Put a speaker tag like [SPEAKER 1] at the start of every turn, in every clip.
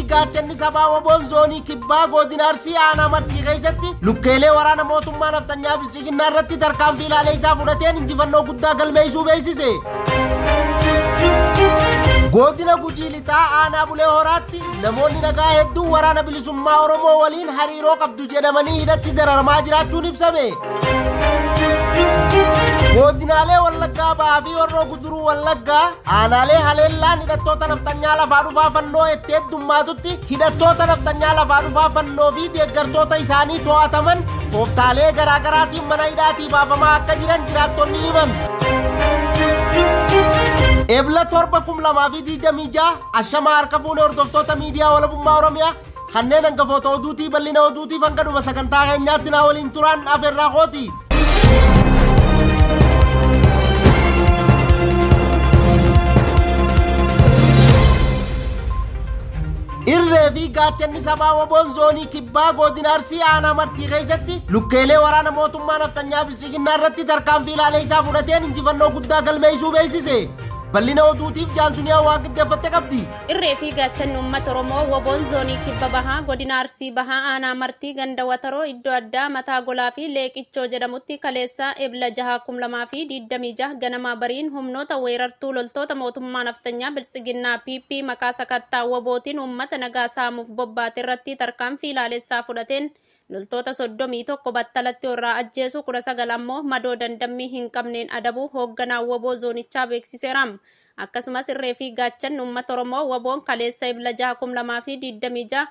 [SPEAKER 1] fi gaachanni sabaa Woboon zoonii kibbaa godina Arsii aanaa Martii keessatti lukkeelee waraana mootummaa nafxanyaa Biltsiginnaa irratti tarkaanfii ilaalee isaa fudhateen injifannoo guddaa galmeessuu beeksise. Godina Gujii Lixaa aanaa Bulee Horaatti namoonni nagaa hedduun waraana bilisummaa Oromoo waliin hariiroo qabdu jedhamanii hidhatti dararamaa jiraachuun ibsame. Godinaalee Wallaggaa Bahaa fi Horroo Guduruu Wallaggaa aanaalee haleellaan hidhattoota nafxanyaa lafaa dhufaa fannoo itti heddummaatutti hidhattoota nafxanyaa lafaa dhufaa fannoo fi deeggartoota isaanii to'ataman tooftaalee garaagaraatiin mana hidhaatii baafamaa akka jiran jiraattonni himan. Ebla 7, 2026 ashamaa harka fuune hordoftoota miidiyaa walabummaa Oromiyaa kanneen hangafoota oduutii bal'ina oduutiif hanga dhuma sagantaa keenyaatti naa waliin turaan afeerraa kooti. Irree fi gaachanni sabaa Woboon zoonii kibbaa godina Arsii aanaa Martii keessatti lukkeelee waraana mootummaa nafxanyaa Biltsiginnaa irratti tarkaanfii ilaalee isaa fudhateen injifannoo guddaa galmeessuu beeksise. Bal'ina oduutiif jaal Duniyaa waan qindeeffatte qabdi.
[SPEAKER 2] Irree fi gaachanni uummata Oromoo Woboon zoonii kibba bahaa godina Arsii bahaa aanaa Martii ganda Wataroo iddoo addaa Mataa Golaa fi Leeqichoo jedhamutti kaleessa Ebla 6, 2026 ganama bariin humnoota weerartuu loltoota mootummaa nafxanyaa Biltsiginnaa PP maqaa sakattaa Wobootiin uummata nagaa saamuuf bobbaate irratti tarkaanfii ilaalessaa fudhateen loltoota 31 battalatti irraa ajjeesu, 19 ammoo madoo dandammii hin qabneen adabuu hoogganaa Woboo zoonichaa beeksiseera. Akkasumas irree fi gaachanni uummata Oromoo Woboon kaleessa Ebla 6, 2026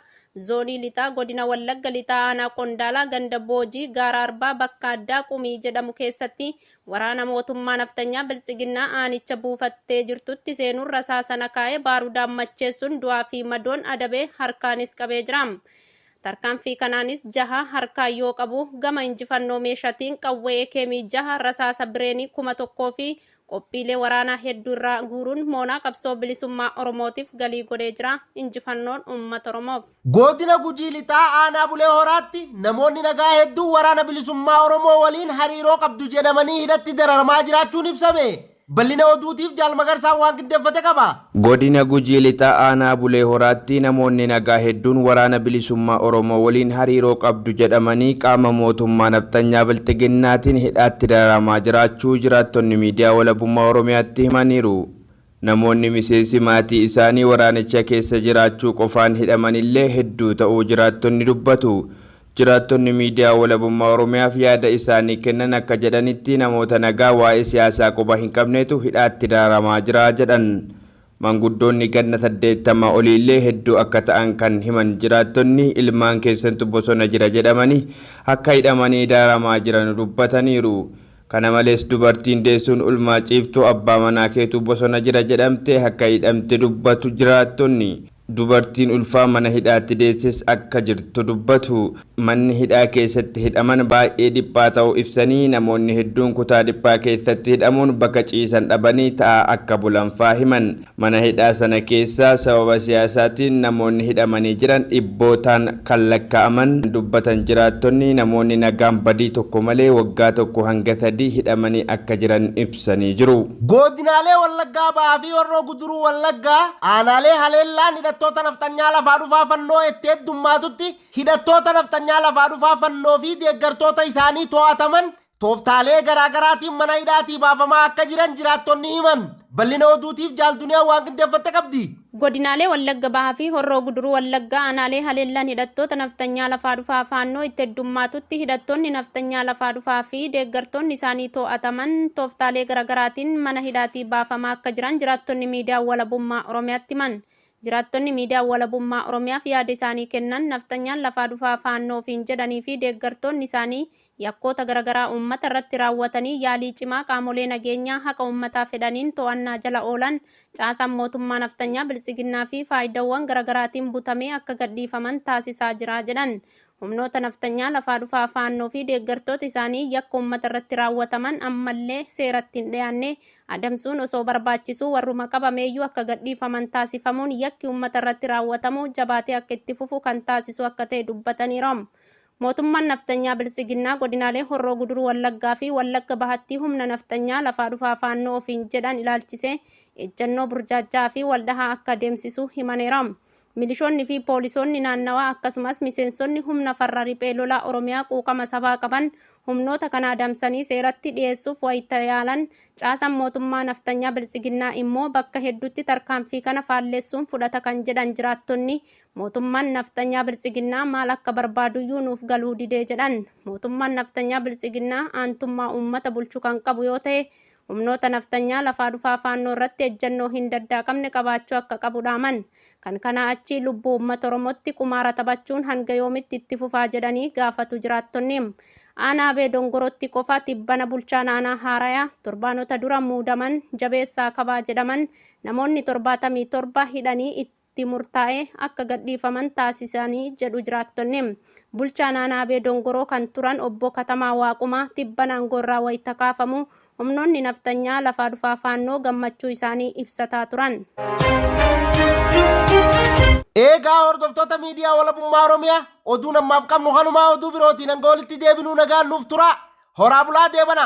[SPEAKER 2] zoonii lixaa godina Wallagga lixaa aanaa Qondaalaa ganda Boojii gaara Arbaa bakka addaa Qumii jedhamu keessatti waraana mootummaa nafxanyaa Biltsiginnaa aanicha buufattee jirtutti seenuun rasaasa kaa'ee baarudaan macheessuun du'aa fi madoon adabee harkaanis qabee jira. Tarkaanfii kanaanis jaha harkaa yoo qabu gama injifannoo meeshaatiin qawwee keemii 6, rasaasa bireenii 1000 fi qophiilee waraanaa hedduu irraa guuruun moonaa qabsoo bilisummaa Oromootiif galii godhee jira. Injifannoon uummata Oromoof.
[SPEAKER 1] Godina Gujii Lixaa aanaa Bulee Horaatti namoonni nagaa hedduun waraana bilisummaa Oromoo waliin hariiroo qabdu jedhamanii hidhatti dararamaa jiraachuun ibsame. Bal'ina oduutiif jaal Magarsaan waan qindeeffate qaba.
[SPEAKER 3] Godina Gujii Lixaa aanaa Bulee Horaatti namoonni nagaa hedduun waraana bilisummaa Oromoo waliin hariiroo qabdu jedhamanii qaama mootummaa nafxanyaa Bilxiginnaatiin hidhaatti dararamaa jiraachuu jiraattonni miidiyaa walabummaa Oromiyaatti himaniiru. Namoonni miseensi maatii isaanii waraanicha keessa jiraachuu qofaan hidhamanillee hedduu ta'uu jiraattonni dubbatu. Jiraattonni miidiyaa walabummaa Oromiyaaf yaada isaanii kennan akka jedhanitti namoota nagaa waa'ee siyaasaa quba hin qabneetu hidhaatti dararamaa jira jedhan. Manguddoonni ganna 80 oliillee hedduu akka ta'an kan himan jiraattonni ilmaan keessantu bosona jira jedhamanii akka hidhamanii dararamaa jiran dubbataniiru. Kana malees dubartiin deessuun ulmaa ciiftuu abbaa manaa keetu bosona jira jedhamte akka hidhamte dubbatu jiraattonni. Dubartiin ulfaa mana hidhaatti deesses akka jirtu dubbatu. Manni hidhaa keessatti hidhaman baay'ee dhiphaa ta'uu ibsanii namoonni hedduun kutaa dhiphaa keessatti hidhamuun bakka ciisan dhabanii taa'aa akka bulan faa himan. Mana hidhaa sana keessaa sababa siyaasaatiin namoonni hidhamanii jiran dhibbootaan kan lakkaa'aman dubbatan jiraattonni namoonni nagaan badii tokko malee waggaa 1 hanga 3 hidhamanii akka jiran ibsanii jiru.
[SPEAKER 1] Godinaalee Wallaggaa Bahaa fi Horroo Guduruu Wallaggaa aanaalee haleellaan hidhattoota nafxanyaa lafaa dhufaa fannoo itti heddummaatutti hidhattoota nafxanyaa lafaa dhufaa fannoo fi deeggartoota isaanii to'ataman tooftaalee garaagaraatiin mana hidhaatii baafamaa akka jiran jiraattonni himan. Bal'ina oduutiif jaal Duniyaa waan qindeeffatte qabdi.
[SPEAKER 2] Godinaalee Wallagga Bahaa fi Horroo Guduruu Wallaggaa aanaalee haleellaan hidhattoota nafxanyaa lafaa dhufaa faannoo itti heddummaatutti hidhattoonni nafxanyaa lafaa dhufaa fi deeggartoonni isaanii to'ataman tooftaalee garaagaraatiin mana hidhaatii baafamaa akka jiran jiraattonni miidiyaa walabummaa Oromiyaatti himan. Jiraattonni miidiyaa walabummaa Oromiyaaf yaada isaanii kennan nafxanyaan lafaa dhufaa faannoo ofiin jedhanii fi deeggartoonni isaanii yakkoota garaagaraa uummata irratti raawwatanii yaalii cimaa qaamolee nageenyaa haqa uummataa fedhaniin to'annaa jala oolan caasaan mootummaa nafxanyaa Biltsiginnaa fi faayidaawwan garaagaraatiin butamee akka gadhiifaman taasisaa jira jedhan. Humnoota nafxanyaa lafaa dhufaa faannoo fi deeggartoota isaanii yakka uummata irratti raawwataman ammallee seeratti hin dhiyaanne adamsuun osoo barbaachisu warruma qabameeyyuu akka gadhiifaman taasifamuun yakki uummata irratti raawwatamu jabaatee akka itti fufu kan taasisu akka ta'e dubbataniiru. Mootummaan nafxanyaa Biltsiginnaa godinaalee Horroo Guduruu Wallaggaa fi Wallagga Bahatti humna nafxanyaa lafaa dhufaa faannoo ofiin jedhan ilaalchisee ejjennoo burjaajaa fi waldhahaa akka adeemsisu himaneera. Milishoonni fi poolisoonni naannawaa akkasumas miseensonni humna farra riphee lolaa Oromiyaa quuqama sabaa qaban humnoota kana adamsanii seeratti dhiyeessuuf wayita yaalan, caasaan mootummaa naftanyaa Biltsiginnaa immoo bakka hedduutti tarkaanfii kana faalleessuun fudhata kan jedhan jiraattonni, mootummaan naftanyaa Biltsiginnaa maal akka barbaaduyyuu nuuf galuu didee jedhan. Mootummaan naftanyaa Biltsiginnaa aantummaa uummata bulchu kan qabu yoo ta'e, humnoota naftanyaa lafaa dhufaa Faannoo irratti ejjennoo hin daddaaqamne qabaachuu akka qabu dhaaman. Kan kanaa achi lubbuu uummata Oromootti qumaara taphachuun hanga yoomitti itti fufaa jedhanii gaafatu jiraattonni. Aanaa Abee Dongorootti qofa tibbana bulchaan aanaa Haarayaa torbaanota dura muudaman Jabeessaa Kabaa jedhaman namoonni 77 hidhanii itti murtaa'ee akka gadhiifaman taasisanii jedhu jiraattonni. Bulchaan aanaa Abee Dongoroo kan turan obbo Katamaa Waaqumaa tibbana aangoorraa wayita kaafamu humnoonni naftanyaa lafaa dhufaa Faannoo gammachuu isaanii ibsataa turan.
[SPEAKER 1] Eegaa hordoftoota miidiyaa Walabummaa Oromiyaa, oduun ammaaf qabnu kanumaa. Oduu birootiin hanga walitti deebinuu nagaan nuuf tura. Horaa bulaa, deebana.